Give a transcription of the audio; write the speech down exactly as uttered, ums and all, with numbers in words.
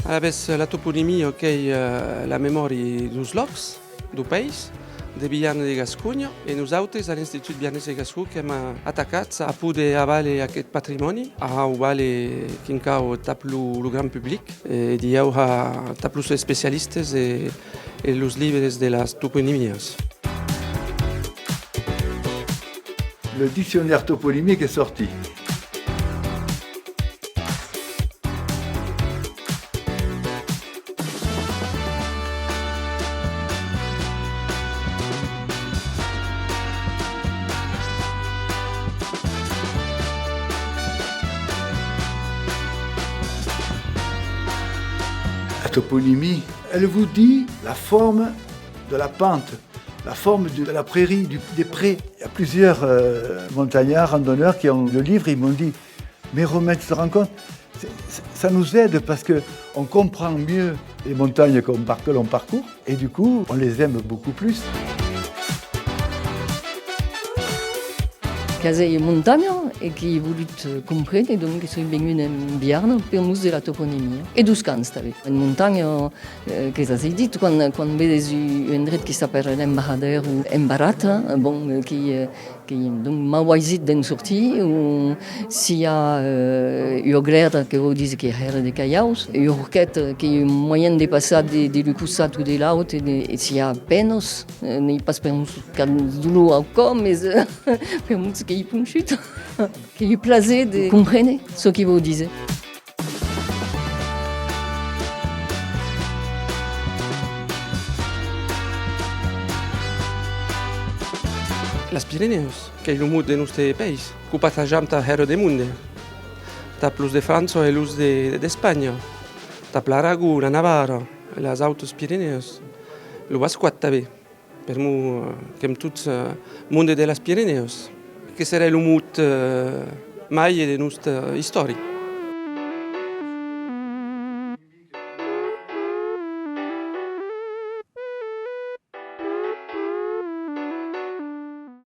Alavetz, la toponimia qu'ei, eh, la memòri deus lòcs, deu país, de Biarn e de Gasconha, e nosautes, a l'Institut Biarnés e Gascon, qu'èm, eh, atacats a poder avaler aqueth patrimòni, a auvaler quin cau tap lo, lo gran public, e dilhèu a, tap los especialistes e, e los libres de las toponimias. Le dictionnaire toponymique est sorti. La toponymie, elle vous dit la forme de la pente, la forme de, de la prairie, du, des prés. Il y a plusieurs, euh, montagnards, randonneurs qui ont lu le livre, ils m'ont dit, mais Romain, tu te rends compte, c'est, c'est, ça nous aide parce que on comprend mieux les montagnes qu'on par-, que l'on parcourt et du coup, on les aime beaucoup plus. Qu'asèi montanha e qu'èi volut, eh, comprene, donc que soi vengut en Biarn per mos de la toponimia e deus camps tanben. En montanha, eh, que s'asèi dit, quan, quan vedes un, un endret qui s'apèra l'Embarradèr o Embarrata, eh, bon, eh, qu'ei, eh, qu'ei donc mau aisit d'en sortir, o s'i a, eh, ua glèra, que vòu díser que i a hèra de calhaus, ua horqueta, qu'ei un moyen de passar de, de l'un costat o de l'aute, e de, e s'i a penas, eh, n'ei pas per mos qu'a dolor au còp, mes, eh, per mos qu'ei ponchut. Qu'èi un plaser de comprene çò qui vòu díser. Las Pirenèus, qu'ei lo mot de nòste país, qu'o partajam tà hèra de monde, tà los de França e los de, d'Espanha, tà l'Aragon, la Navarra, las Autas Pirenèus, lo Bascoat tanben. Per'mor, eh, qu'èm tots, eh, monde de las Pirenèus. Que seré lo mot, eh, mair de nòsta istòria.